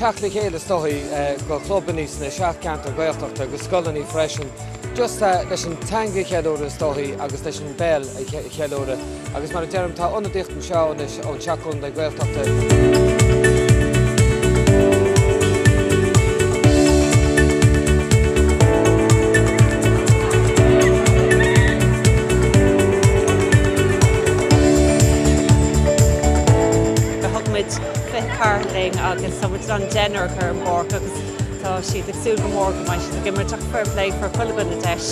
teacht le chéile is dóichí do chlubanna sna seacht gceantar Gaeltachta agus scoileanna freisin, just leis an teanga a cheiliúradh is dóichí agus leis an bpeil a cheiliúradh. Agus mar a deirim, tá ionadaíocht anseo anois ón seacht gcontae Gaeltachta. Thug muid 20 cara linn agus tá muid in ann deichniúr a chur ar an bpáirc agus tá siad ag súil go mór go mbeidh siad ag imirt ach fair play fuair chuile dhuine deis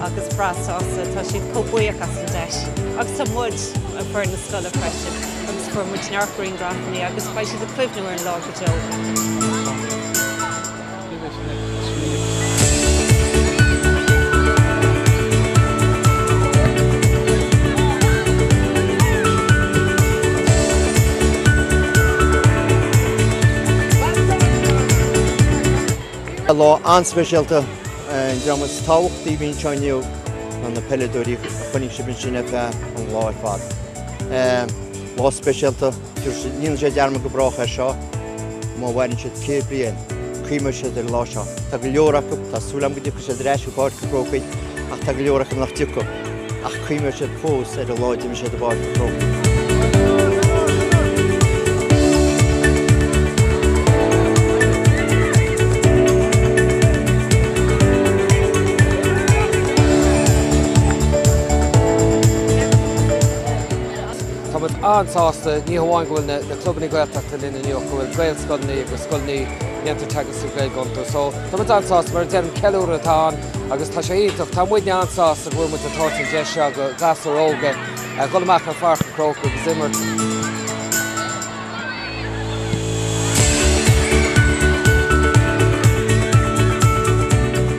agus breá sásta, tá siad chomh buíoch as an deis agus tá muid foireann na scoile freisin agus fuair muid neart grianghrafanna agus beidh siad ag cuimhniú ar an lá go deo. Lá an-speisialta, an dream is tábhachtaí a bhí anseo inniu ná na peileadóirí a chonaic sibh ansin ar feadh an lá ar fad. Lá speisialta, ní dhéanfaidh siad dearmad go brách air seo, má mhaireann siad 100 bliain, cuimhneoidh siad ar an lá seo. Tá go leor acu, tá súil agam go dtiocfaidh siad ar ais go Páirc an Chrócaigh, ach tá go leor acu nach dtiocfaidh, ach cuimhneoidh siad fós ar an lá a d'imir siad i bPáirc an Chrócaigh. Tá muid an-sásta, ní hamháin go bhfuil na clubanna Gaeltachta linn inniu ach go bhfuil Gaelscoileanna agus scoileanna a ndéantar teagasc sa Ghaeilge iontu. So, tá muid an-sásta, mar a deirim, ceiliúradh atá ann agus tá sé iontach. Tá muidne an-sásta go bhfuil muid ag tabhairt an deis seo do ghasúir óga dhul amach ar Pháirc an Chrócaigh agus imirt.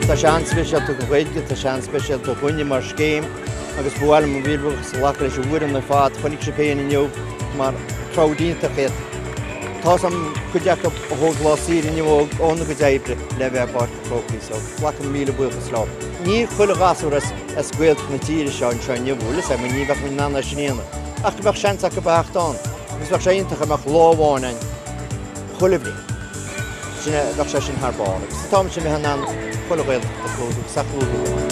Tá sé an-speisialta don Ghaeilge, tá sé an-speisialta dhúinne mar scéim agus ba mhaith liom mo mhíle buíochas a ghlacadh leis an bhfoireann ar fad, chonaic sibh féin inniu mar crowd iontach iad. Tá 'fhios a'm cuid acu a thóg lá saoire inniu óna gcuid oibre le bheith i bPáirc an Chrócaigh so glacaim míle buíochas leo. Níl chuile ghasúr as Gaeltacht na tíre seo anseo inniu, bhfuil 'fhios a'm, ní bheadh muid in ann é sin a dhéanamh. Ach go mbeadh seans acu a theacht ann agus bheadh sé iontach dá mbeadh lá amháin ann chuile bhliain. Sin é, bheadh sé sin thar barr agus táimid sin bheith in ann chuile Ghaeltacht a chlúdú agus a chlúdú go maith.